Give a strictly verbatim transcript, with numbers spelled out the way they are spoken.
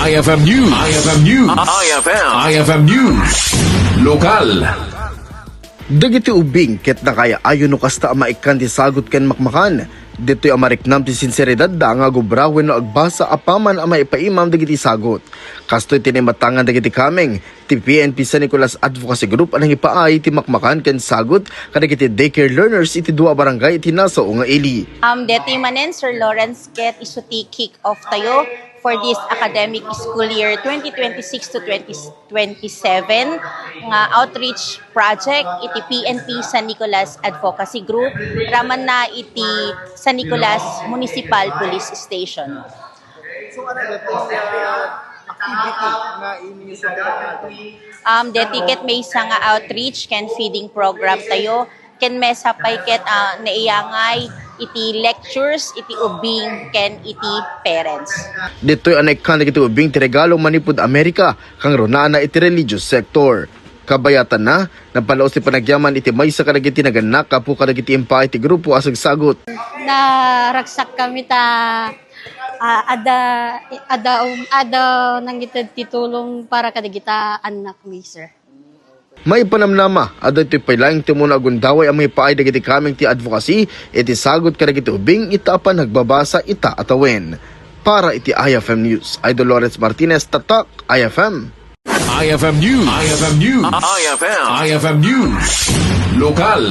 I F M News. I F M News. I F M. I F M News. Lokal. Dagiti ubing ket nakaay-ayo no kasta a maikkan ti sagut ken makmakan. Ditoy a mariknam ti sinseridadda nga agubrawen no agbasa apaman a maipaimam dagiti sagut. Kastoy ti naimatangan dagiti kameng ti P N P San Nicolas Advocacy Group a nangipaay ti makmakan ken sagut kadagiti daycare learners iti dua a barangay iti nasao nga ili. Um, deti manen, Sir Lawrence, ket isu ti kick-off tayo for this academic school year twenty twenty-six to twenty twenty-seven nga outreach project iti P N P San Nicolas Advocacy Group, ramanna iti San Nicolas Municipal Police Station. So, ano dati, ah, activity nga inyo sa Um, deti ket maysa nga outreach ken feeding program tayo, ken maysa pay ket, ah, naiyangay iti lectures iti ubing ken iti parents. Ditoy a naikkan dagiti ubing ti regalo manipud Amerika, kangrunaanna iti religious sector. Kabayatanna, napalaos ti panagyaman iti maysa kadagiti nagannak gapu kadagiti impaay ti grupo a sagsagut. Naragsak kami ta, ah, ada, ada, um, ada nangited ti tulong para kadagita annak mi, sir. Maipanamnama, adda itoy pay laeng ti umuna a gundaway a maipaay dagiti kameng ti advocacy iti sagut kadagiti ubing ita a panagbabasa ita a tawen. Para iti I F M News, Idol Lawrence Martinez, Tatak, I F M. I F M News. I F M News. I F M. I F M News. Lokal.